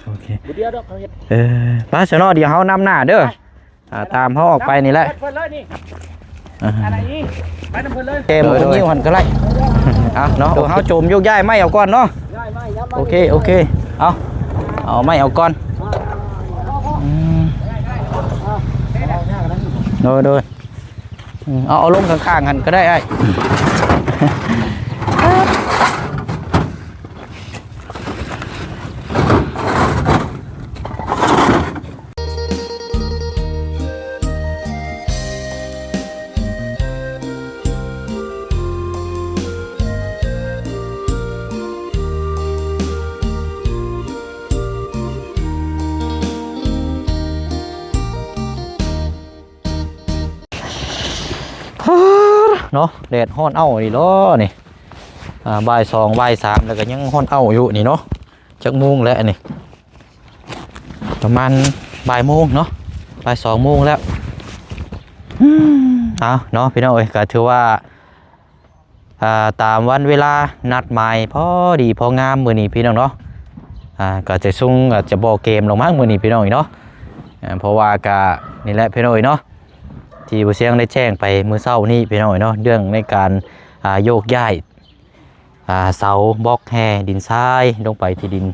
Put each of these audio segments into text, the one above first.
ໂອເຄ ບໍ່ດຽວດອກເຂົາເຮັດ ເອີ ໄປຊະເນາະ ດຽວເຮົານຳໜ້າເດີ ອ່າ ຕາມເຮົາອອກໄປນີ້ແຫຼະ ເພິ່ນເລີຍນີ້ ອ່າ ອັນນີ້ໄປນຳເພິ່ນເລີຍ ແກມ ໂດຍ ໂດຍ ຫັ້ນກໍໄດ້ ເອົາເນາະ ເຮົາໂຈມໂຍກຍ້າຍໄມ້ເອົາກ່ອນເນາະ ໂອເຄ ໂອເຄ ເອົາ ເອົາໄມ້ເອົາກ່ອນ ອືມ ໂດຍ ໂດຍ ອືມ ເອົາ ເອົາລົງຂ້າງໆຫັ້ນກໍໄດ້ອ້າຍ. ເນາະ ແດດຮ້ອນເອົ້າອີ່ຫຼີເນາະນີ້ ອ່າ ບ່າຍສອງ ບ່າຍສາມ ແລ້ວກໍຍັງຮ້ອນເອົ້າຢູ່ນີ້ເນາະ ຈັກໂມງແລ້ວອັນນີ້ ປະມານບ່າຍໂມງເນາະ ບ່າຍສອງໂມງແລ້ວ ອືມ ເອົາເນາະ ພີ່ນ້ອງເອີຍ ກໍຖືວ່າ ອ່າ ຕາມວັນເວລານັດໝາຍພໍດີພໍງາມມື້ນີ້ພີ່ນ້ອງເນາະ ອ່າ ກໍຈະຊຸງ ອາດຈະບໍ່ເກມລົງມັ້ງມື້ນີ້ພີ່ນ້ອງເນາະ ອ່າ ເພາະວ່າກະນີ້ແຫຼະພີ່ນ້ອງເນາະ ທີ່ບໍ່ຊຽງໄດ້ແຈ້ງໄປມື້ເຊົ້ານີ້ພີ່ນ້ອງເນາະ ເລື່ອງໃນການ ອ່າ ໂຍກຍ້າຍ ອ່າ ເສົາບລັອກແຮ່ດິນຊາຍລົງໄປທີ່ດິນ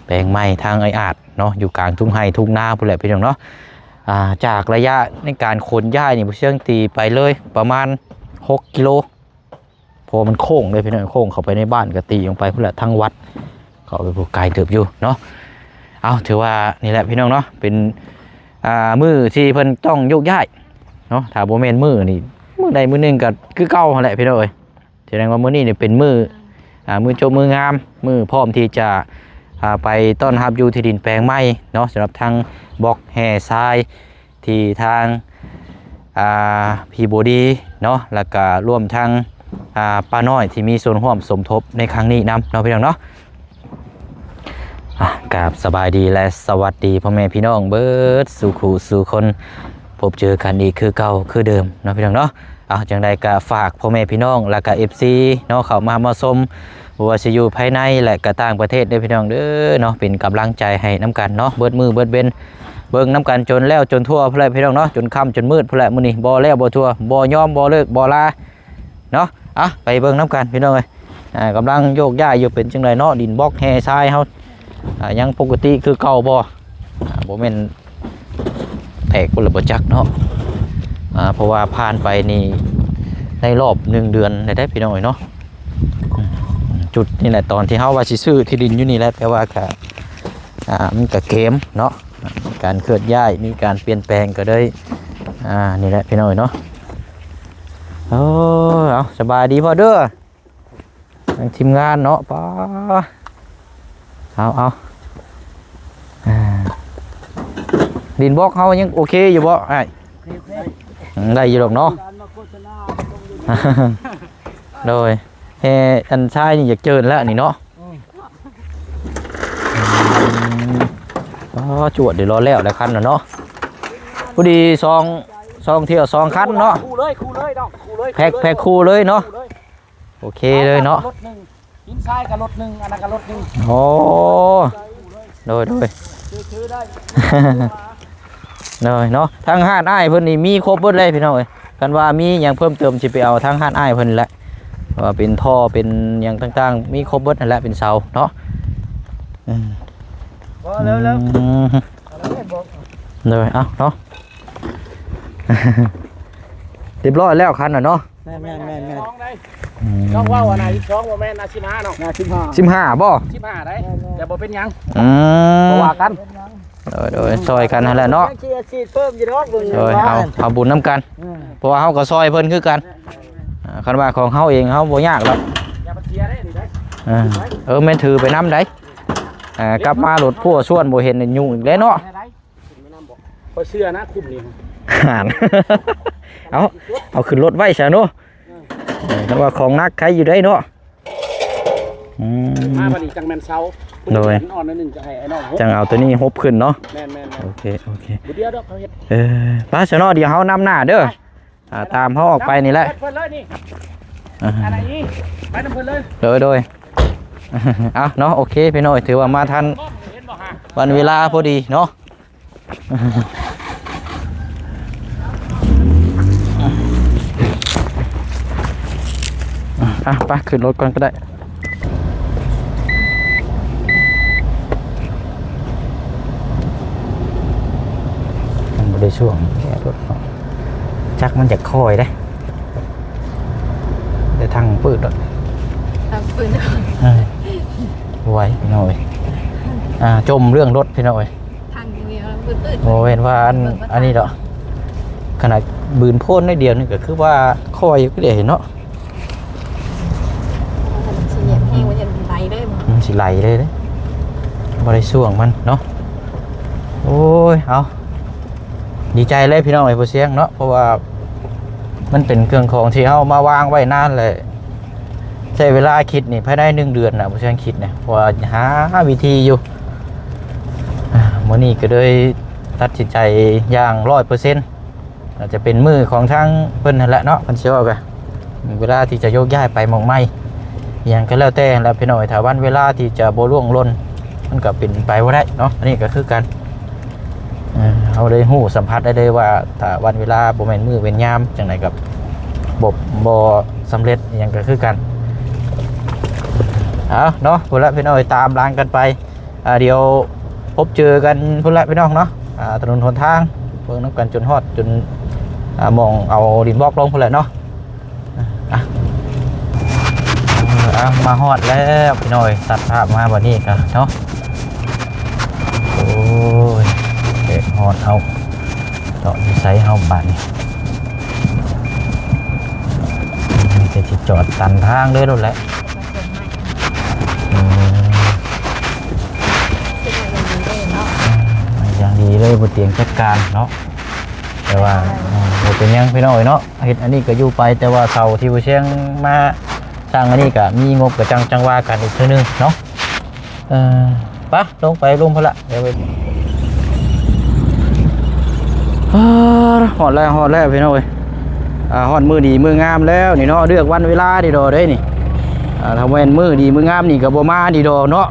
ແປງໃໝ່ທາງອ້າຍອາດເນາະ ຢູ່ກາງທົ່ງໄຮ່ທົ່ງນາພຸ້ນແຫຼະພີ່ນ້ອງເນາະ ອ່າ ຈາກໄລຍະໃນການຂົນຍ້າຍນີ້ ບໍ່ເຊີງຕີໄປເລີຍປະມານຫົກກິໂລ ເພາະວ່າມັນໂຄ້ງເດ້ພີ່ນ້ອງ ໂຄ້ງເຂົ້າໄປໃນບ້ານກໍຕີລົງໄປພຸ້ນແຫຼະ ທາງວັດເຂົ້າໄປຜູ້ໄກເຕີບຢູ່ເນາະ ເອົາ ຖືວ່ານີ້ແຫຼະພີ່ນ້ອງເນາະ ເປັນ ອ່າ ມື້ທີ່ເພິ່ນຕ້ອງໂຍກຍ້າຍເນາະ ຖ້າບໍ່ແມ່ນມື້ນີ້ ມື້ໃດມື້ໜຶ່ງກໍຄືເກົ່າຫັ້ນແຫຼະພີ່ນ້ອງເອີຍ ສະແດງວ່າມື້ນີ້ນີ້ເປັນມື້ ອ່າ ມື້ຈົບມື້ງາມ ມື້ພ້ອມທີ່ຈະ ອ່າ ໄປຕ້ອນຮັບຢູ່ທີ່ດິນແປງໃໝ່ເນາະ ສຳລັບທາງບລັອກແຮ່ຊາຍ ທີ່ທາງ ອ່າ ພີ່ບໍດີເນາະ ແລ້ວກະລວມທັງ ອ່າ ປ້ານ້ອຍທີ່ມີສ່ວນຮ່ວມສົມທົບໃນຄັ້ງນີ້ນຳເນາະ ພີ່ນ້ອງເນາະ ອ່າ ກາບສະບາຍດີ ແລະ ສະຫວັດດີພໍ່ແມ່ພີ່ນ້ອງເບິດສູ່ຄູ່ສູ່ຄົນ ພົບເຈີກັນອີກຄືເກົ່າຄືເດີມເນາະ ພີ່ນ້ອງເນາະ ເອົາ ຈັ່ງໃດກໍຝາກພໍ່ແມ່ພີ່ນ້ອງ ແລ້ວກໍ ເອັຟຊີ ເນາະ ເຂົ້າມາ ມາຊົມ ບໍ່ວ່າຊິຢູ່ພາຍໃນ ແລະ ກໍຕ່າງປະເທດເດີພີ່ນ້ອງເດີເນາະ ເປັນກຳລັງໃຈໃຫ້ນຳກັນເນາະ ເບິດມື້ເບິດເວັນ ເບິ່ງນຳກັນຈົນແລ້ວຈົນທົ່ວພຸ້ນແຫຼະພີ່ນ້ອງເນາະ ຈົນຄ່ຳຈົນມືດພຸ້ນແຫຼະມື້ນີ້ ບໍ່ແລ້ວບໍ່ທົ່ວ ບໍ່ຍອມບໍ່ເລີກບໍ່ລາເນາະ ອ່ະ ໄປເບິ່ງນຳກັນພີ່ນ້ອງເອີຍ ອ່າ ກຳລັງໂຍກຍ້າຍຢູ່ ເປັນຈັ່ງໃດເນາະ ດິນບລັອກແຮ່ຊາຍເຮົາ ອ່າ ຍັງປົກກະຕິຄືເກົ່າບໍ່? ອ່າ ບໍ່ແມ່ນແຕກພຸ້ນລະບໍ່ຈັກເນາະ ອ່າ ເພາະວ່າຜ່ານໄປນີ້ໄດ້ຮອບໜຶ່ງເດືອນແລ້ວເດ້ພີ່ນ້ອງເອີຍເນາະ ອືມ ຈຸດນີ້ແຫຼະ ຕອນທີ່ເຮົາວ່າຊິຊື້ທີ່ດິນຢູ່ນີ້ແຫຼະ ແຕ່ວ່າກະ ອ່າ ມັນກະເກມເນາະ ການເຄື່ອນຍ້າຍ ມີການປ່ຽນແປງ ກໍເລີຍ ອ່າ ນີ້ແຫຼະພີ່ນ້ອງເອີຍເນາະ ໂອ້ ເອົາ ສະບາຍດີພໍ່ເດີ ທາງທີມງານເນາະ ປາ ເອົາ ເອົາ ອ່າ ດິນບລັອກເຮົາຍັງໂອເຄຢູ່ບໍ່ອ້າຍ? ໂອເຄ ໂອເຄ ອືມ ໄດ້ຢູ່ດອກເນາະ ການມາໂຄສະນາ ໂດຍ ແຮ່ອັນຊາຍນີ້ຢາກເຈີນແລ້ວນີ້ເນາະ ອືມ ອໍ ຈວດ ດຽວລໍແລ້ວແລ້ວຄັນນະເນາະ ພໍດີສອງ ສອງຖ້ຽວສອງຄັນເນາະ ຄູ່ເລີຍ ຄູ່ເລີຍນ້ອງ ຄູ່ເລີຍ ແພັກ ຄູ່ເລີຍ ແພັກຄູ່ເລີຍເນາະ ຄູ່ເລີຍ ໂອເຄເລີຍເນາະ ລົດໜຶ່ງ ຫີນຊາຍກໍລົດໜຶ່ງ ອັນນັ້ນກໍລົດໜຶ່ງ ໂອ້ ໂດຍ ໂດຍ ຊື້ ຊື້ໄດ້ ໂດຍເນາະ ທາງຮ້ານອ້າຍເພິ່ນນີ້ມີຄົບເບິດເລີຍພີ່ນ້ອງເອີຍ ຄັນວ່າມີຫຍັງເພີ່ມເຕີມຊິໄປເອົາທາງຮ້ານອ້າຍເພິ່ນແຫຼະ ວ່າເປັນທໍ່ເປັນຫຍັງຕ່າງໆ ມີຄົບເບິດຫັ້ນແຫຼະ ເປັນເສົາເນາະ ອືມ ພໍແລ້ວ ອືມ ເອົາແລ້ວ ໂດຍ ເອົາເນາະ ຮຽບຮ້ອຍແລ້ວຄັນນະເນາະ ແມ່ນໆໆໆ ອືມ ນ້ອງເວົ້າອັນໃດ ສອງບໍ່ແມ່ນ ສິບຫ້າເນາະ ສິບຫ້າ ສິບຫ້າບໍ່? ສິບຫ້າໄດ໋ ແຕ່ບໍ່ເປັນຫຍັງ ອືມ ບໍ່ວ່າກັນ ໂດຍ ໂດຍ ຊ່ອຍກັນຫັ້ນແຫຼະເນາະ ຍັງຊິອາຊີບເພີ່ມຢູ່ດອກ ເບິ່ງ ໂດຍ ເອົາ ເອົາບຸນນຳກັນ ອືມ ເພາະວ່າເຮົາກໍຊ່ອຍເພິ່ນຄືກັນ ອ່າ ຄັນວ່າຂອງເຮົາເອງເຮົາບໍ່ຍາກດອກ ຢ່າໄປເສຍເດ້ນີ້ໄດ໋ ເອີ ເອີ ແມ່ນຖືໄປນຳໄດ໋ ອ່າ ກັບມາໂລດພົວຊວນບໍ່ເຫັນ ຫຍຸ້ງອີກແລ້ວເນາະ ຂ້ອຍເຊື່ອນະ ຄຸ້ມນີ້ ຫັ້ນ ເອົາ ເອົາຂຶ້ນລົດໄວ້ຊະເນາະ ເອີ ຄັນວ່າຂອງໜັກໄຄຢູ່ໄດ໋ເນາະ ອືມ ມາບັດນີ້ຈັ່ງແມ່ນເຊົາ ໂດຍ ມັນອ່ອນໜ້ອຍໜຶ່ງ ຈະໃຫ້ອ້າຍນ້ອງຫົບ ຈັ່ງເອົາໂຕນີ້ຫົບຂຶ້ນເນາະ ແມ່ນໆໆ ໂອເຄ ໂອເຄ ບໍ່ດຽວດອກເຂົາເຮັດ ເອີ ໄປຊະເນາະ ດຽວເຮົານຳໜ້າເດີ ອ່າ ຕາມເຮົາອອກໄປນີ້ແຫຼະ ເພິ່ນເລີຍນີ້ ອ່າ ອັນນີ້ໄປນຳເພິ່ນເລີຍ ໂດຍ ໂດຍ ເອົາເນາະ ໂອເຄ ພີ່ນ້ອງ ຖືວ່າມາທັນ ເຫັນບໍ່ຫາ ວັນເວລາພໍດີເນາະ. ອ່ະ ໄປຂຶ້ນລົດກ່ອນກໍໄດ້. ມັນບໍ່ໄດ້ຊ່ວງແກ້ລົດເນາະ ຈັກມັນຈະຄ່ອຍເດ້ ແຕ່ທາງປືດໂລດ ທາງປືດ ເອີ ໄວໜ້ອຍ ອ່າ ຈົ່ມເລື່ອງລົດພີ່ນ້ອງເອີຍ ທາງນີ້ມັນປືດໆ ບໍ່ແມ່ນວ່າອັນ ອັນນີ້ດອກ ຂະໜາດບືນໂພນໜ້ອຍດຽວນີ້ກໍຄືວ່າຄ່ອຍຢູ່ເດ້ເນາະ. ມັນຊິແຍກແຮງ ມັນຊິໄຫຼເລີຍ ມັນຊິໄຫຼເລີຍເດ້ ບໍ່ໄດ້ຊ່ວງມັນເນາະ. ໂອ້ຍ ເອົາ ດີໃຈເລີຍພີ່ນ້ອງເອີຍ ບໍ່ສຽງເນາະ ເພາະວ່າມັນເປັນເຄື່ອງຂອງທີ່ເຮົາມາວາງໄວ້ນານແລ້ວ ໃຊ້ເວລາຄິດນີ້ພາຍໃນໜຶ່ງເດືອນນະ ບໍ່ສຽງຄິດນະ ເພາະວ່າຫາວິທີຢູ່. ອ່າ ມື້ນີ້ກໍເລີຍຕັດສິນໃຈຢ່າງຮ້ອຍເປີເຊັນ ອາດຈະເປັນມື້ຂອງທາງເພິ່ນຫັ້ນແຫຼະເນາະ ເພິ່ນຊິເວົ້າກະ ເວລາທີ່ຈະໂຍກຍ້າຍໄປໝ່ອງໃໝ່ ອີ່ຫຍັງກໍແລ້ວແຕ່ແຫຼະພີ່ນ້ອງເອີຍ ຖ້າວັນເວລາທີ່ຈະບໍ່ລ່ວງຫຼົ່ນ ມັນກໍເປັນໄປບໍ່ໄດ້ເນາະ. ອັນນີ້ກໍຄືກັນ ເອີ ເຮົາໄດ້ຮູ້ສຳຜັດໄດ້ເລີຍວ່າ ຖ້າວັນເວລາບໍ່ແມ່ນມື້ເປັນຍາມ ຈັ່ງໃດກໍບໍ່ ບໍ່ສຳເລັດ ອີ່ຫຍັງກໍຄືກັນ. ເອົາເນາະ ພຸ້ນລະພີ່ນ້ອງເອີຍ ຕາມຫຼັງກັນໄປ. ອ່າ ດຽວພົບເຈີກັນພຸ້ນແຫຼະພີ່ນ້ອງເນາະ ອ່າ ຖະໜົນຫົນທາງ ເບິ່ງນຳກັນຈົນຮອດ ຈົນ ອ່າ ໝ່ອງເອົາດິນບລັອກລົງພຸ້ນແຫຼະເນາະ. ອ່ະ ອ່າ ມາຮອດແລ້ວພີ່ນ້ອງເອີຍ ຕັດພາບມາບັດນີ້ກະເນາະ. ໂອ້ຍ ແດດຮ້ອນ ເອົາ ເຈາະຢູ່ໃສເຮົາບາດນີ້ ມີແຕ່ຊິຈອດຕັນທາງເລີຍໂລດແຫຼະ. ອືມ ຢ່າງດີເລີຍ ບໍ່ຕຽງຈັດການເນາະ ແຕ່ວ່າ ເອີ ບໍ່ເປັນຫຍັງພີ່ນ້ອງເອີຍເນາະ ເຮັດອັນນີ້ກໍຢູ່ໄປ ແຕ່ວ່າເສົາທີ່ບໍ່ຊຽງມາສ້າງອັນນີ້ກໍມີງົບກໍຈັ່ງ ຈັ່ງວ່າກັນອີກເທື່ອໜຶ່ງເນາະ. ເອີ ໄປ ລົງໄປລຸ່ມພຸ້ນລະ ດຽວໄປ ອ່າ ຮອດແລ້ວ ຮອດແລ້ວພີ່ນ້ອງເອີຍ ອ່າ ຮອດມື້ດີມື້ງາມແລ້ວນີ້ເນາະ ເລືອກວັນເວລາດີດອກເດ້ນີ້ ອ່າ ຖ້າແມ່ນມື້ດີມື້ງາມນີ້ກໍບໍ່ມາດີດອກເນາະ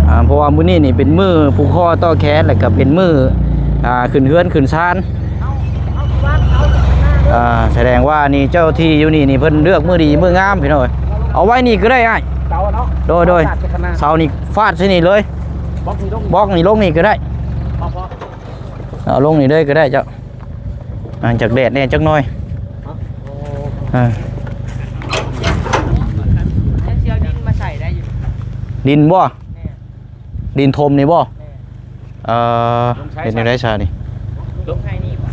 ອ່າ ເພາະວ່າມື້ນີ້ນີ້ເປັນມື້ຜູກຄໍຕໍ່ແຂນ ແລ້ວກໍເປັນມື້ ອ່າ ຂຶ້ນເຮືອນຂຶ້ນຊານ ອ່າ ສະແດງວ່ານີ້ເຈົ້າທີ່ຢູ່ນີ້ນີ້ເພິ່ນເລືອກມື້ດີມື້ງາມພີ່ນ້ອງເອີຍ ເອົາໄວ້ນີ້ກໍໄດ້ອ້າຍ ເສົາເນາະ ໂດຍ ໂດຍ ເສົານີ້ຟາດໃສ່ນີ້ເລີຍ ບລັອກນີ້ລົງ ບລັອກນີ້ລົງນີ້ກໍໄດ້ ເອົາພໍ ເອົາລົງນີ້ເລີຍກໍໄດ້ເຈົ້າ ອ່າ ຈັກແດດແດ່ຈັກໜ້ອຍ ຮະ ໂອ້ ອ່າ ຍັງຊິເອົາດິນມາໃສ່ໄດ້ຢູ່ ດິນບໍ່? ແມ່ນ ດິນຖົມນີ້ບໍ່? ແມ່ນ ເອີ ລົງໃສ່ ເຮັດແນວໃດຊະນີ້? ລົງໃສ່ນີ້ບໍ່?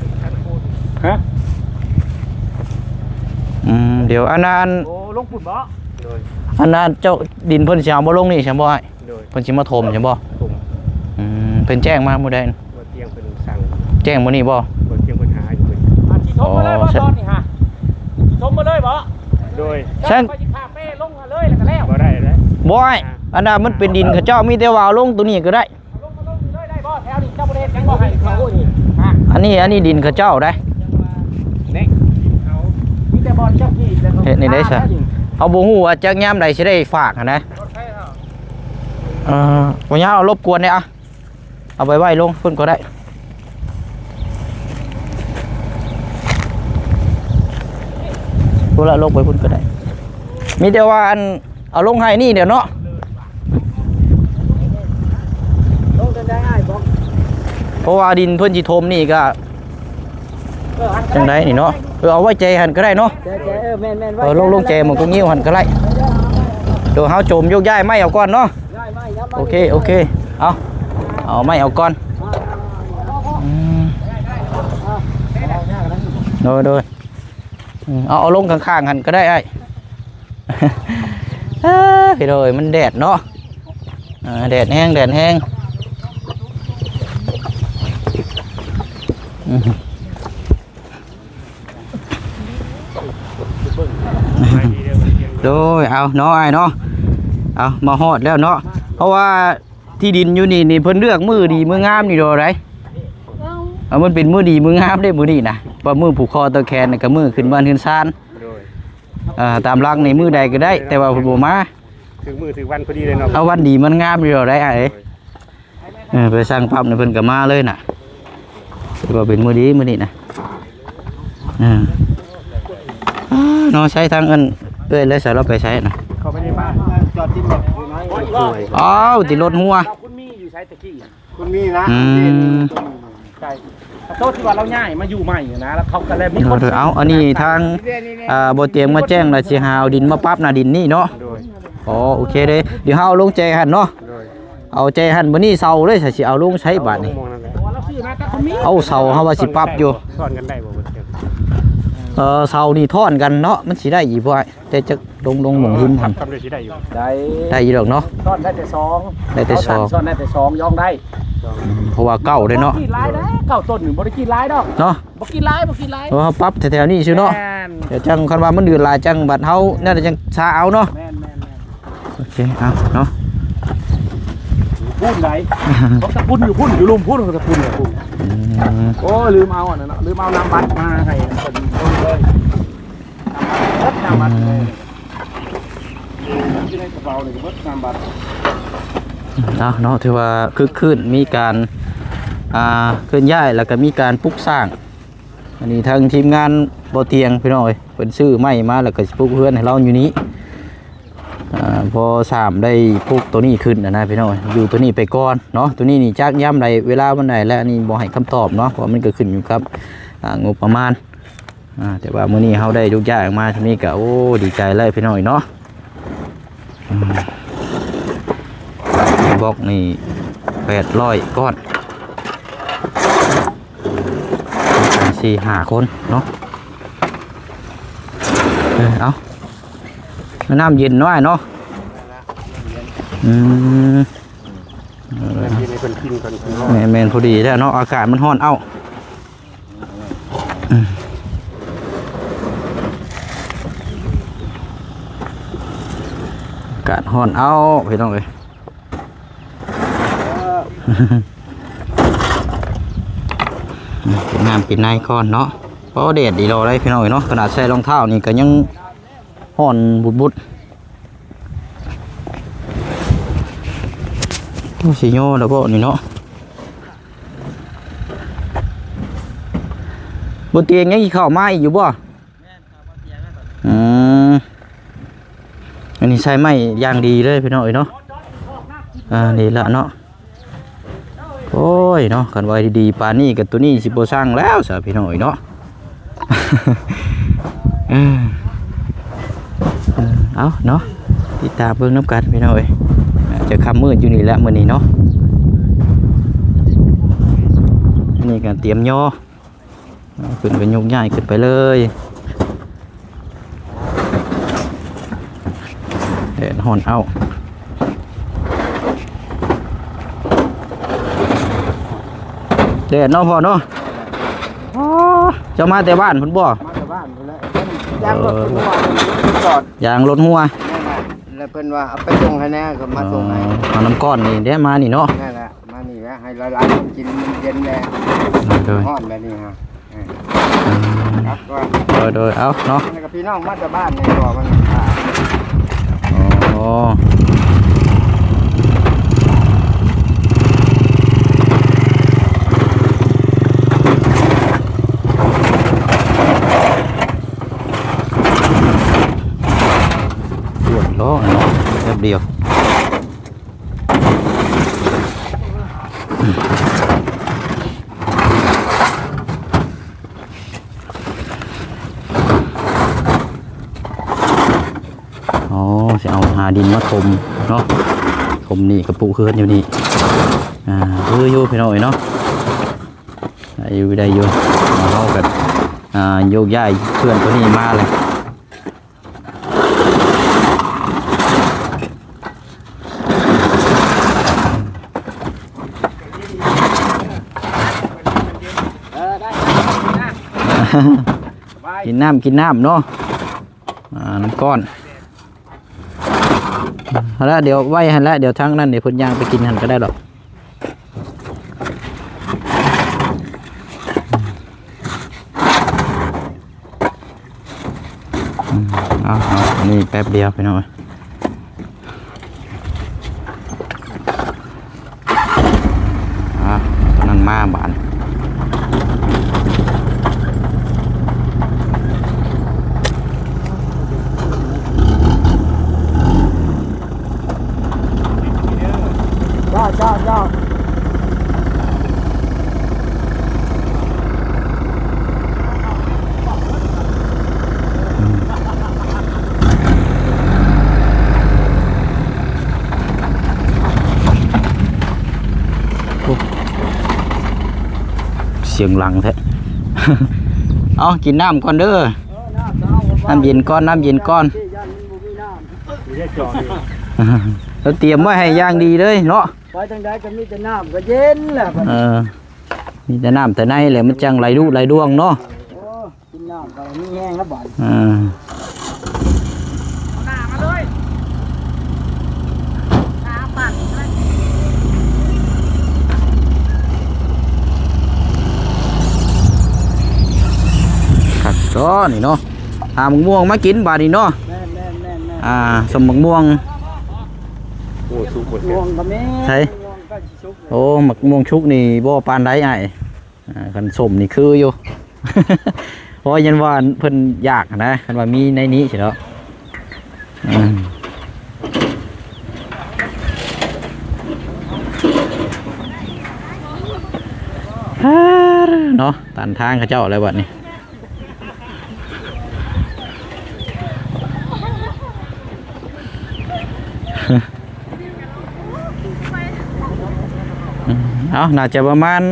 ຮະ ອືມ ດຽວອັນນັ້ນ ໂອ້ ລົງພຸ້ນບໍ່? ໂດຍ ອັນນັ້ນເຈົ້າ ດິນເພິ່ນຊິເອົາມາລົງນີ້ຊັ້ນບໍ່ອ້າຍ? ໂດຍ ເພິ່ນຊິມາຖົມຊັ້ນບໍ່? ຖົມ ອືມ ເພິ່ນແຈ້ງມາມື້ໃດ? ບໍ່ຕຽງເພິ່ນສັ່ງ ແຈ້ງມື້ນີ້ບໍ່? ບໍ່ຕຽງເພິ່ນຫາຢູ່ເພິ່ນ ອ່າ ຊິຖົມມາເລີຍບໍ່? ອໍ ຕອນນີ້ຫາ ຊິຖົມມາເລີຍບໍ່? ໂດຍ ຊັ້ນ ຂ້ອຍຊິຂ້າມໄປລົງມາເລີຍແລ້ວກໍແລ້ວ ບໍ່ໄດ້ເດ້ ບໍ່ອ້າຍ ອ່າ ອັນນັ້ນມັນເປັນດິນເຂົາເຈົ້າ ມີແຕ່ວ່າເອົາລົງຕົວນີ້ກໍໄດ້ ເອົາລົງ ເອົາລົງນີ້ເລີຍໄດ້ບໍ່? ແຖວນີ້ເຈົ້າບໍ່ໄດ້ເຮັດຫຍັງບໍ່ໃຫ້ເຂົານີ້ ອ່າ ອັນນີ້ ອັນນີ້ດິນເຂົາເຈົ້າໄດ໋ ນີ້ ເຂົາ ມີແຕ່ບ່ອນເຈົ້າກຣີດແລ້ວ ເຮັດນີ້ໄດ້ຊະ ເຮົາບໍ່ຮູ້ວ່າຈັກຍາມໃດຊິໄດ້ຝາກຫັ້ນນະ ເອີ ບໍ່ຍາກ ລົບກວນເດ້ອະ ເອົາໄປໄວ້ລົງພຸ້ນກໍໄດ້ ພຸ້ນລະ ລົງໄປພຸ້ນກໍໄດ້ ມີແຕ່ວ່າອັນ ເອົາລົງໃຫ້ນີ້ດຽວເນາະ ລົງຈັ່ງໃດອ້າຍບອກ ເພາະວ່າດິນເພິ່ນຊິຖົມນີ້ກໍ ເອີ ອັນ ຈັ່ງໃດນີ້ເນາະ ເອີ ເອົາໄວ້ແຈຫັ້ນກໍໄດ້ເນາະ ແຈ ແຈ ເອີ ແມ່ນໆ ເອີ ໄວ້ ລົງ ລົງແຈໝ່ອງກົງງິ້ວຫັ້ນກໍໄດ້ ໂດຍ ເຮົາໂຈມໂຍກຍ້າຍໄມ້ເອົາກ່ອນເນາະ ໂອເຄ ໂອເຄ ເອົາ ເອົາໄມ້ເອົາກ່ອນ ອືມ ໂດຍ ໂດຍ ອືມ ເອົາ ເອົາລົງຂ້າງໆຫັ້ນກໍໄດ້ອ້າຍ ເອີ ພີ່ນ້ອງເອີຍ ມັນແດດເນາະ ເອີ ແດດແຮງ ແດດແຮງ ອືມ ໂດຍ ເອົາເນາະອ້າຍເນາະ ເອົາ ມາຮອດແລ້ວເນາະ ເພາະວ່າທີ່ດິນຢູ່ນີ້ນີ້ ເພິ່ນເລືອກມື້ດີມື້ງາມນີ້ດອກໃດ ເອົາ ມັນເປັນມື້ດີມື້ງາມເດ້ມື້ນີ້ນະ ວ່າມື້ຜູກຄໍຕໍ່ແຂນ ແລ້ວກໍມື້ຂຶ້ນບ້ານເຮືອນຊານ ໂດຍ ອ່າ ຕາມຫຼັກນີ້ມື້ໃດກໍໄດ້ ແຕ່ວ່າເພິ່ນບໍ່ມາ ຖືກມື້ຖືກວັນພໍດີເລີຍເນາະ ເອົາ ວັນດີວັນງາມຢູ່ດອກໃດອ້າຍເອີຍ ໂດຍ ເອີ ໄປສັ່ງປັບນີ້ເພິ່ນກໍມາເລີຍນະ. ຖືວ່າເປັນມື້ດີມື້ນີ້ນະ. ເອີ ເນາະ ໃຊ້ທາງອັນເອື້ອຍແລະສາວລາວໄປໃຊ້ນະ? ເຂົາໄປໃນບ້ານ ຈອດຕິດລົດຢູ່ໃນຫ້ວຍ. ອ້າວ ຕິດລົດຫົວ. ຄຸນມີຢູ່ໃສຕະກີ້? ຄຸນມີນະ. ອືມ ໃຊ່. ຂະໂທດທີ່ວ່າລາວຍ້າຍມາຢູ່ໃໝ່ນະ ແລ້ວເຂົາກໍແລະມີຄົນ ເອົາ ອັນນີ້ທາງ ອ່າ ບໍ່ຕຽງມາແຈ້ງວ່າຊິຫາເອົາດິນມາປັບນະ ດິນນີ້ເນາະ. ໂດຍ. ອໍ ໂອເຄເດ້ ດຽວເຮົາເອົາລົງແຈຫັ້ນເນາະ. ໂດຍ. ເອົາແຈຫັ້ນ ບາດນີ້ເສົາເດ້ ໃສຊິເອົາລົງໃສບາດນີ້? ເອົາເສົາ ເຮົາວ່າຊິປັບຢູ່. ຊ້ອນກັນໄດ້ບໍ່? ເອີ ເສົານີ້ຊ້ອນກັນເນາະ ມັນຊິໄດ້ອີກບໍ່ອ້າຍ? ແຕ່ຈັກລົງ ລົງໝ່ອງຫີນຫັ້ນ ໄດ້ຢູ່ ໄດ້ຢູ່ດອກເນາະ. ຊ້ອນໄດ້ແຕ່ສອງ ໄດ້ແຕ່ສອງ ຊ້ອນໄດ້ແຕ່ສອງ ຢອງໄດ້. ອືມ ເພາະວ່າເກົ່າເດ້ເນາະ. ບໍ່ໄດ້ກິນຫຼາຍເດ້ ເກົ້າຕົ້ນນີ້ ບໍ່ໄດ້ກິນຫຼາຍດອກເນາະ. ບໍ່ກິນຫຼາຍ ບໍ່ກິນຫຼາຍ ເພາະເຮົາປັບແຖວໆນີ້ຊື່ເນາະ. ແມ່ນ. ດຽວຈັ່ງ ຄັນວ່າມັນເດືອດຫຼາຍ ຈັ່ງບັດເຮົານັ້ນ ຈັ່ງຊາເອົາເນາະ. ແມ່ນໆໆ. ໂອເຄ ເອົາເນາະ. ພຸ້ນໃດ ຂອງຕະພຸນຢູ່ພຸ້ນ ຢູ່ລຸ່ມພຸ້ນ ຂອງຕະພຸນຢູ່ພຸ້ນ. ອືມ ໂອ້ ລືມເອົາອັນນັ້ນເນາະ ລືມເອົານາມບັດມາໃຫ້ເພິ່ນເບິ່ງເລີຍ. ນາມບັດ ນາມບັດ ອືມ ຢູ່ໃນກະເປົານີ້ກໍເບິດນາມບັດ. ເອົາເນາະ ຖືວ່າຄຶກຄື້ນ ມີການ ອ່າ ເຄື່ອນຍ້າຍ ແລ້ວກໍມີການປຸກສ້າງ. ອັນນີ້ທາງທີມງານບໍ່ຕຽງ ພີ່ນ້ອງເອີຍ ເພິ່ນຊື້ໄມ້ມາ ແລ້ວກໍຊິປຸກເຮືອນໃຫ້ລາວຢູ່ນີ້. ອ່າ ພໍສາມໄດ້ປຸກໂຕນີ້ຂຶ້ນນະ ພີ່ນ້ອງເອີຍ ຢູ່ໂຕນີ້ໄປກ່ອນເນາະ. ໂຕນີ້ນີ້ຈັກຍາມໃດ ເວລາວັນໃດ ແລະ ອັນນີ້ບໍ່ໃຫ້ຄຳຕອບເນາະ ເພາະວ່າມັນກໍຂຶ້ນຢູ່ກັບ ອ່າ ງົບປະມານ. ອ່າ ແຕ່ວ່າມື້ນີ້ເຮົາໄດ້ຍົກຍ້າຍອອກມາຊ່ຳນີ້ກໍ ໂອ້ ດີໃຈແລ້ວ ພີ່ນ້ອງເອີຍເນາະ. ອືມ ບລັອກນີ້ແປດຮ້ອຍກ້ອນ ສີ່ຫ້າຄົນເນາະ. ເອີ ເອົາ ນ້ຳເຢັນໜ້ອຍເນາະ. ອືມ ເອີ ກິນໃຫ້ເພິ່ນກິນກ່ອນ ແມ່ນໆ ພໍດີແລ້ວເນາະ ອາກາດມັນຮ້ອນເອົ້າ. ອືມ ອາກາດຮ້ອນເອົ້າ ພີ່ນ້ອງເອີຍ. ກິນນ້ຳກິນໃນກ່ອນເນາະ. ໂອ້ ແດດດີດອກໄດ໋ ພີ່ນ້ອງເອີຍເນາະ. ຂະໜາດໃສ່ລອງເທົ້ານີ້ກໍຍັງຮ້ອນບຸດໆ. ໂອ້ ຊິຍໍແລ້ວບໍ່ນີ້ເນາະ. ບໍ່ຕຽງຍັງຊິເຂົ້າມາອີກຢູ່ບໍ່? ອືມ ອັນນີ້ໃຊ້ໄມ້ຢ່າງດີເລີຍ ພີ່ນ້ອງເອີຍເນາະ. ອ່າ ນີ້ລະເນາະ. ໂອ້ຍເນາະ ຄັນວ່າດີໆປານນີ້ກໍໂຕນີ້ຊິບໍ່ສັ່ງແລ້ວຊະ ພີ່ນ້ອງເອີຍເນາະ. ເອີ ເອີ ເອົາເນາະ ຕິດຕາມເບິ່ງນຳກັນ ພີ່ນ້ອງເອີຍ. ຈະຄ່ຳມືດຢູ່ນີ້ແຫຼະມື້ນີ້ເນາະ. ອັນນີ້ກໍຕຽມຍໍ ເອົາ ຂຶ້ນໄປຍົກຍ້າຍຂຶ້ນໄປເລີຍ. ແດດຮ້ອນເອົ້າ ແດດເນາະພໍ່ເນາະ. ອໍ ເຈົ້າມາແຕ່ບ້ານພຸ້ນບໍ່? ມາແຕ່ບ້ານພຸ້ນແຫຼະ ຢາງລົດຫົວ ເອີ ເພິ່ນວ່າ ຢາງລົດຫົວ ແມ່ນແຫຼະ. ແລ້ວເພິ່ນວ່າເອົາໄປສົ່ງໃຫ້ແດ່ ກໍມາສົ່ງໃຫ້. ອໍ ເອົານ້ຳກ້ອນນີ້ເດ້ ມານີ້ເນາະ. ນັ້ນແຫຼະ ມານີ້ແຫຼະ ໃຫ້ຫຼາຍໆຄົນກິນ ມັນເຢັນແດ່. ໂດຍ ຮ້ອນແບບນີ້ຮະ. ເອີ ອືມ ຄັກວ່າ ໂດຍໆ ເອົາເນາະ. ແລ້ວກໍພີ່ນ້ອງມາຈາກບ້ານນີ້ກໍມັນ ອໍ ດວນເນາະ ແປັບດຽວ. ອໍ ຊິເອົາຫາດິນມາຖົມເນາະ ຖົມນີ້ກະປຸເຮືອນຢູ່ນີ້. ອ່າ ຄືຢູ່ພີ່ນ້ອງເອີຍເນາະ ໄດ້ຢູ່ ໄດ້ຢູ່. ເຮົາກະ ອ່າ ໂຍກຍ້າຍເຮືອນໂຕນີ້ມາແລ້ວ. ກິນນ້ຳ ກິນນ້ຳເນາະ. ອ່າ ນ້ຳກ້ອນຫັ້ນລະ ດຽວໄວ້ຫັ້ນລະ ດຽວທາງນັ້ນ ດຽວເພິ່ນຍ່າງໄປກິນຫັ້ນກະໄດ້ດອກ. ອືມ ເອົາ ເອົາ ນີ້ແປັບດຽວພີ່ນ້ອງເອີຍ. ມາບາດ ເຈົ້າ ເຈົ້າ ເຈົ້າ ໂອ້ ສຽງດັງແທ້ ເອົາ ກິນນ້ຳກ່ອນເດີ ເອີ ນ້ຳເອົາ ນ້ຳເຢັນກ່ອນ ນ້ຳເຢັນກ່ອນ ລາວຕຽມໄວ້ໃຫ້ຢ່າງດີເລີຍເນາະ ໄປທາງໃດກໍມີແຕ່ນ້ຳກໍເຢັນແຫຼະ ເອີ ມີແຕ່ນ້ຳແຕ່ໃນແຫຼະ ມັນຈັ່ງໄຫຼລຸໄຫຼດວງເນາະ ໂອ້ ກິນນ້ຳກໍມີແຮງແລ້ວບາດນີ້ ເອີ ເອົາໜ້າມາເລີຍ ຊາປັ່ນ ຄັກເນາະນີ້ເນາະ ຫາໝາກມ່ວງມາກິນບາດນີ້ເນາະ ແມ່ນໆໆໆ ອ່າ ສົ້ມໝາກມ່ວງ ໂອ້ ສຸກບໍ່ ໝາກມ່ວງກໍມີ ໃສ ໝາກມ່ວງກໍຊິສຸກແລ້ວ ໂອ້ ໝາກມ່ວງສຸກນີ້ບໍ່ປານໃດອ້າຍ ອ່າ ຄັນສົ້ມນີ້ຄືຢູ່ ໂອ້ຍ ຍັນວ່າເພິ່ນຢາກນະ ຄັນວ່າມີໃນນີ້ຊິເນາະ ອືມ ເນາະ ຕັນທາງເຂົາເຈົ້າແລ້ວບັດນີ້ ເອົາ ໜ້າຈະປະມານ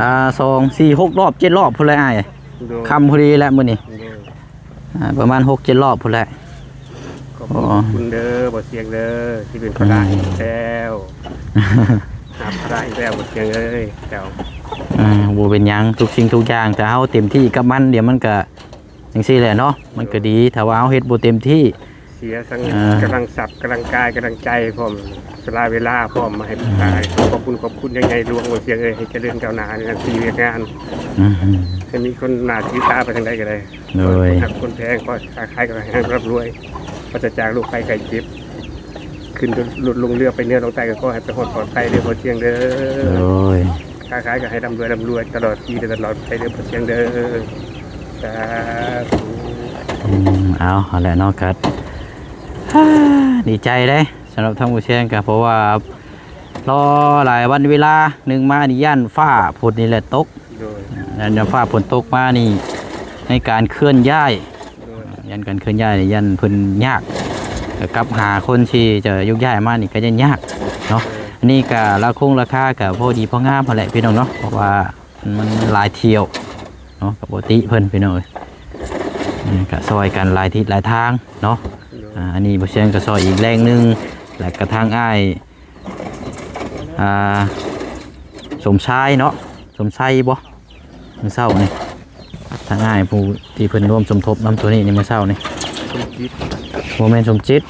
ອ່າ ສອງ ສີ່ ຫົກ ຮອບ ເຈັດ ຮອບພຸ້ນແຫຼະອ້າຍ ໂດຍ ຄ່ຳພໍດີແຫຼະມື້ນີ້ ໂດຍ ອ່າ ປະມານ ຫົກ ເຈັດ ຮອບພຸ້ນແຫຼະ ຂອບຄຸນ ໂອ້ ຂອບຄຸນເດີ ບໍ່ສຽງເດີ ທີ່ເປັນພາລະ ອືມ ອີກແລ້ວ ຫາພາລະອີກແລ້ວ ບໍ່ສຽງເອີຍ ເຈົ້າ ອ່າ ບໍ່ເປັນຫຍັງ ທຸກສິ່ງທຸກຢ່າງ ຖ້າເຮົາເຕັມທີ່ກັບມັນ ດຽວມັນກະ ຈັ່ງຊີ້ແຫຼະເນາະ ມັນກໍດີ ຖ້າວ່າເຮົາເຮັດບໍ່ເຕັມທີ່ ເສຍທັງ ເອີ ກຳລັງຊັບ ກຳລັງກາຍ ກຳລັງໃຈພ້ອມ ສະຫຼະເວລາພ້ອມ ມາໃຫ້ ອືມ ຂອບຄຸນ ຂອບຄຸນຢ່າງໃຫຍ່ຫຼວງ ບໍ່ສຽງເອີຍ ໃຫ້ຈະເລີນກ້າວໜ້າໃນໜ້າທີ່ວຽກງານ ອືມ ໃຫ້ມີຄົນໜ້າຖືຕາໄປທາງໃດກໍໄດ້ ໂດຍ ຄົນຮັກຄົນແພງ ຂໍຄ້າຂາຍກໍໃຫ້ຮ່ຳລວຍ ປາສະຈາກໂລກໄພໄຂ້ເຈັບ ຂຶ້ນລົດລົງເຮືອໄປເໜືອລົງໃຕ້ ກໍຂໍໃຫ້ໄປຮອດປອດໄພເດີ ບໍ່ສຽງເດີ ໂດຍ ຄ້າຂາຍກໍໃຫ້ຮ່ຳລວຍ ຮ່ຳລວຍຕະຫຼອດປີ ແລະ ຕະຫຼອດໄປເດີ ບໍ່ສຽງເດີ ສາທຸ ອືມ ເອົາ ຫັ້ນແຫຼະເນາະ ກໍ ດີໃຈເດ້ ສຳລັບທາງບໍ່ສຽງ ກໍເພາະວ່າລໍຫຼາຍວັນເວລາ ໜຶ່ງມານີ້ຢ້ານຟ້າຝົນນີ້ແຫຼະຕົກ ໂດຍ ຢ້ານຟ້າຝົນຕົກມານີ້ ໃນການເຄື່ອນຍ້າຍ ໂດຍ ຢ້ານການເຄື່ອນຍ້າຍນີ້ ຢ້ານເພິ່ນຍາກ ກໍກັບຫາຄົນທີ່ຈະຍົກຍ້າຍມານີ້ກໍຍັງຍາກເນາະ ໂດຍ ອັນນີ້ກໍລາຄົງລາຄາກໍພໍດີພໍງາມຫັ້ນແຫຼະພີ່ນ້ອງເນາະ ເພາະວ່າມັນຫຼາຍຖ້ຽວເນາະ ກໍບໍ່ຕິເພິ່ນພີ່ນ້ອງເອີຍ ອືມ ກໍຊ່ອຍກັນຫຼາຍທິດຫຼາຍທາງເນາະ ໂດຍ ອ່າ ອັນນີ້ບໍ່ສຽງກໍຊ່ອຍອີກແຮງໜຶ່ງ ແລ້ວກໍທາງອ້າຍ ອ່າ ສົມຊາຍເນາະ ສົມໄຊບໍ່ ມື້ເຊົ້ານີ້ ທາງອ້າຍຜູ້ທີ່ເພິ່ນຮ່ວມສົມທົບນຳໂຕນີ້ນີ້ ມື້ເຊົ້ານີ້ ສົມຈິດ ບໍ່ແມ່ນສົມຈິດ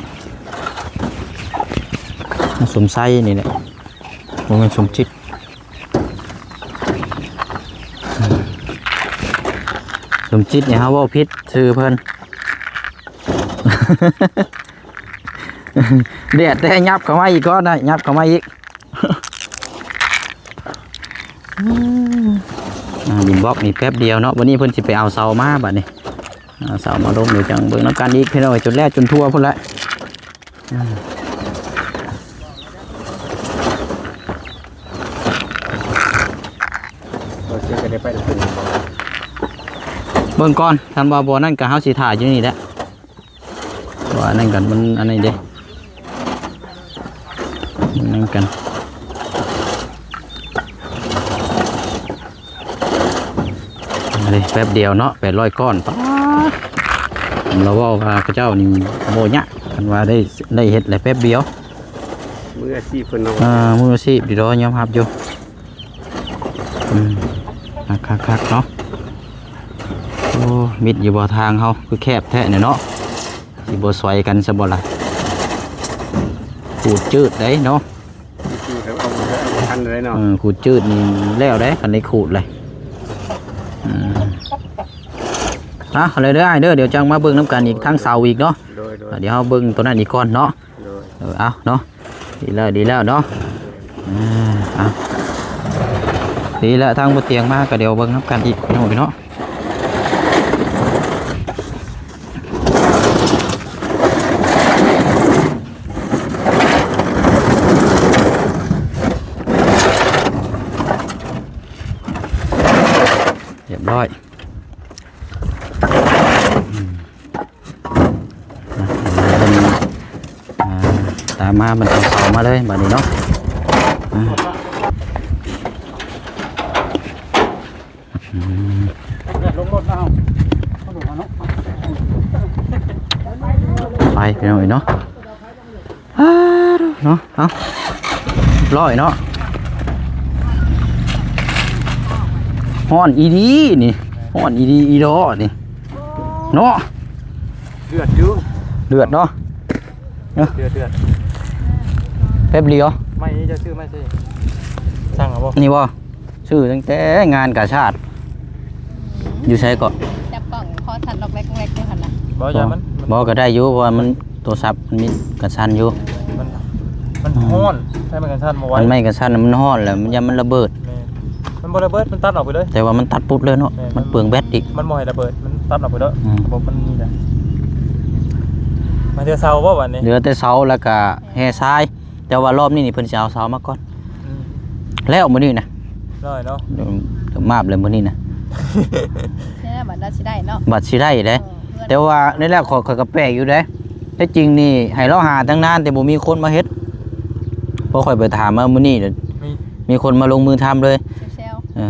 ສົມໄຊນີ້ແຫຼະ ບໍ່ແມ່ນສົມຈິດ ສົມຈິດນີ້ເຮົາເວົ້າຜິດຊື່ເພິ່ນ ແດດແທ້ ຫຍັບເຂົ້າມາອີກກ່ອນນະ ຫຍັບເຂົ້າມາອີກ ອ່າ ດິນບລັອກນີ້ແປັບດຽວເນາະ ວັນນີ້ເພິ່ນຊິໄປເອົາເສົາມາບັດນີ້ ເອົາເສົາມາລົງ ດຽວຈັ່ງເບິ່ງນຳກັນອີກພີ່ນ້ອງເອີຍ ຈົນແລ້ວຈົນທົ່ວພຸ້ນແຫຼະ ອ່າ ບໍ່ເຊື່ອກໍໄດ້ໄປນຳເພິ່ນ ເບິ່ງກ່ອນ ຄັນວ່າບໍ່ນັ້ນກໍເຮົາຊິຖ້າຢູ່ນີ້ແຫຼະ ວ່າອັນນັ້ນກັນ ມັນອັນນີ້ເດ້ ມັນນັ້ນກັນ ອັນນີ້ແປັບດຽວເນາະ ແປດຮ້ອຍກ້ອນ ປາດ ລາວເວົ້າວ່າເຂົາເຈົ້ານີ້ບໍ່ຍາກ ຄັນວ່າໄດ້ ໄດ້ເຮັດແຫຼະແປັບດຽວ ມືອາຊີບເພິ່ນເນາະ ອ່າ ມືອາຊີບດີດອກ ຍອມຮັບຢູ່ ອືມ ຄັກໆໆ ເນາະ ໂອ້ ມິດຢູ່ບໍ່ທາງເຮົາ ຄືແຄບແທ້ນີ້ເນາະ ຊິບໍ່ສວຍກັນຊະບໍ່ລະ ຂູດຈືດໄດ໋ເນາະ ຂູດຈືດເອົາ ເອົາບໍ່ທັນເລີຍເນາະ ເອີ ຂູດຈືດນີ້ແລ້ວເດ້ ຄັນໄດ້ຂູດເລີຍ ອືມ ອ່ະ ເອົາເລີຍເດີອ້າຍເດີ ດຽວຈັ່ງມາເບິ່ງນຳກັນອີກ ທາງເສົາອີກເນາະ ໂດຍໆ ດຽວເຮົາເບິ່ງໂຕນັ້ນອີກກ່ອນເນາະ ໂດຍ ເອີ ເອົາເນາະ ດີແລ້ວ ດີແລ້ວເນາະ ອ່າ ເອົາ ດີແລ້ວ ທາງບໍ່ຕຽງມາ ກໍດຽວເບິ່ງນຳກັນອີກເນາະພີ່ນ້ອງ. ຮຽບຮ້ອຍ. ເພິ່ນ ອ່າ ຕາມມາ ມັນເອົາເສົາມາເລີຍບາດນີ້ເນາະ. ອ່າ ອືມ ລົງລົດແລ້ວ ໄປພີ່ນ້ອງເອີຍເນາະ. ອ້າ ເນາະ ເອົາ ຮ້ອຍເນາະ. ຮ້ອນອີ່ຫຼີນີ້ ຮ້ອນອີ່ຫຼີອີ່ດໍນີ້ເນາະ. ເດືອດຢູ່ ເດືອດເນາະ. ເອີ ເດືອດ ເດືອດ. ແປັບດຽວ ໄມ້ນີ້ຈະຊື້ໄມ້ໃສ່ ສັ່ງເອົາບໍ່? ນີ້ບໍ່? ຊື້ຕັ້ງແຕ່ງານກາຊາດ. ຢູ່ໃສເກາະ? ຈັບກ້ອງຄໍສັ່ນລັອກແລັກແລັກຢູ່ຫັ້ນນະ. ບໍ່ ບໍ່ ຢ່າມັນ ມັນ ບໍ່ ກໍໄດ້ຢູ່ ເພາະວ່າມັນ ໂທລະສັບມັນມີການສັ່ນຢູ່. ມັນ ມັນ ອືມ ຮ້ອນ ໃຊ້ໄມ້ການສັ່ນບໍ່ໄຫວ. ມັນໄມ້ການສັ່ນມັນຮ້ອນແລ້ວ ມັນຢ້ານມັນລະເບີດ. ແມ່ນ ມັນບໍ່ລະເບີດ ມັນຕັດອອກໄປເລີຍ. ແຕ່ວ່າມັນຕັດປຸບເລີຍເນາະ. ແມ່ນ ມັນເປືອງແບັດອີກ. ມັນບໍ່ໃຫ້ລະເບີດ ມັນຕັດອອກໄປເລີຍ. ອືມ ບໍ່ ມັນນີ້ແຫຼະ. ມາເທື່ອເສົາບໍ່ບາດນີ້? ເຫຼືອແຕ່ເສົາ ແລ້ວກະແຮ່ຊາຍ. ແຕ່ວ່າລອບນີ້ນີ້ເພິ່ນຊິເອົາເສົາມາກ່ອນ. ອືມ ແລ້ວມື້ນີ້ນະ ຮ້ອຍເນາະ. ເອີ ມາບແລ້ວມື້ນີ້ນະ ແທ້ບັດລາວຊິໄດ້ເນາະ ບັດຊິໄດ້ເດ້. ເອີ ແຕ່ວ່າໃນແລ້ວຂ້ອຍ ຂ້ອຍກໍແປກຢູ່ເດ້. ແທ້ຈິງນີ້ໃຫ້ລາວຫາຕັ້ງນານ ແຕ່ບໍ່ມີຄົນມາເຮັດ. ພໍຂ້ອຍໄປຖາມມາມື້ນີ້ ມີ ມີຄົນມາລົງມືທຳເລີຍ. ແຊວໆ ເອີ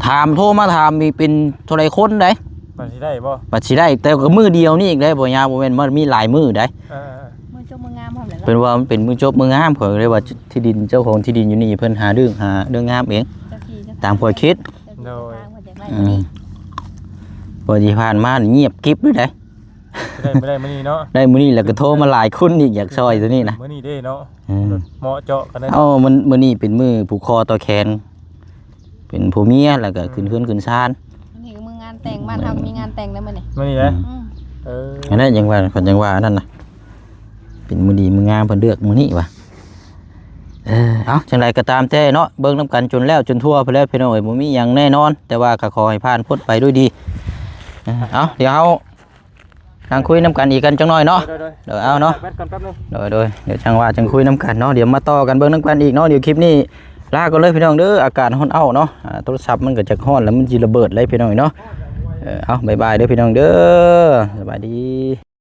ຖາມ ໂທມາຖາມນີ້ເປັນເທົ່າໃດຄົນໃດ ບັດຊິໄດ້ບໍ່? ບັດຊິໄດ້ ແຕ່ກໍມື້ດຽວນີ້ອີກເດ້ ບໍ່ຍາວ ບໍ່ແມ່ນວ່າມີຫຼາຍມື້ໃດ. ເອີ ເອີ ເອີ ມື້ຈົບມື້ງາມພ້ອມແຫຼະເນາະ. ເພິ່ນວ່າມັນເປັນມື້ຈົບມື້ງາມ ຂ້ອຍເລີຍວ່າທີ່ດິນເຈົ້າຂອງທີ່ດິນຢູ່ນີ້ ເພິ່ນຫາເລື່ອງ ຫາເລື່ອງງາມເອງ ເຈົ້າທີ່ເຈົ້າທາງ ຕາມຂ້ອຍຄິດ. ໂດຍ ເຈົ້າທີ່ເຈົ້າທາງເພິ່ນຢາກໄດ້ ອືມ ນີ້ ເພາະທີ່ຜ່ານມານີ້ງຽບກິບເລີຍໃດ. ໄດ້ ໄດ້ມື້ນີ້ເນາະ ໄດ້ມື້ນີ້ແລ້ວກໍໂທມາຫຼາຍຄົນອີກ ຢາກຊ່ອຍຕົວນີ້ນະ. ມື້ນີ້ເດ້ເນາະ ເອີ ເໝາະເຈາະກັນເລີຍ. ເອົາ ມື້ ມື້ນີ້ເປັນມື້ຜູກຄໍຕໍ່ແຂນ ເປັນຜົວເມຍ ແລ້ວກໍ ອືມ ຂຶ້ນເຮືອນຂຶ້ນຊານ. ມື້ນີ້ກໍມື້ງານແຕ່ງ ບ້ານເຮົາກໍມີງານແຕ່ງແລ້ວມື້ນີ້. ມື້ນີ້ນະ ອືມ ເອີ ອັນນັ້ນຍັງວ່າ ເພິ່ນຍັງວ່າອັນນັ້ນນະ ເປັນມື້ດີມື້ງາມ ເພິ່ນເລືອກມື້ນີ້ວ່າ. ເອີ ເອົາ ຈັ່ງໃດກໍຕາມແຕ່ເນາະ ເບິ່ງນຳກັນຈົນແລ້ວຈົນທົ່ວພຸ້ນແຫຼະພີ່ນ້ອງເອີຍ ບໍ່ມີຫຍັງແນ່ນອນ ແຕ່ວ່າກໍຂໍໃຫ້ຜ່ານພົ້ນໄປດ້ວຍດີ. ເອີ ເອົາ ດຽວເຮົາ ນັ່ງຄຸຍນຳກັນອີກກັນຈັກໜ້ອຍເນາະ. ໂດຍໆ ໂດຍ ເອົາເນາະ ແບັດກ່ອນແປັບໜຶ່ງ. ໂດຍໆ ດຽວຈັ່ງວ່າຈັ່ງຄຸຍນຳກັນເນາະ ດຽວມາຕໍ່ກັນເບິ່ງນຳກັນອີກເນາະ. ດຽວຄລິບນີ້ລາກ່ອນເລີຍພີ່ນ້ອງເດີ ອາກາດຮ້ອນອ້າວເນາະ. ອ່າ ໂທລະສັບມັນກໍຈັກຮ້ອນແລ້ວ ມັນຊິລະເບີດເລີຍພີ່ນ້ອງເອີຍເນາະ. ເອີ ເອົາ ບາຍບາຍເດີພີ່ນ້ອງເດີ ສະບາຍດີ.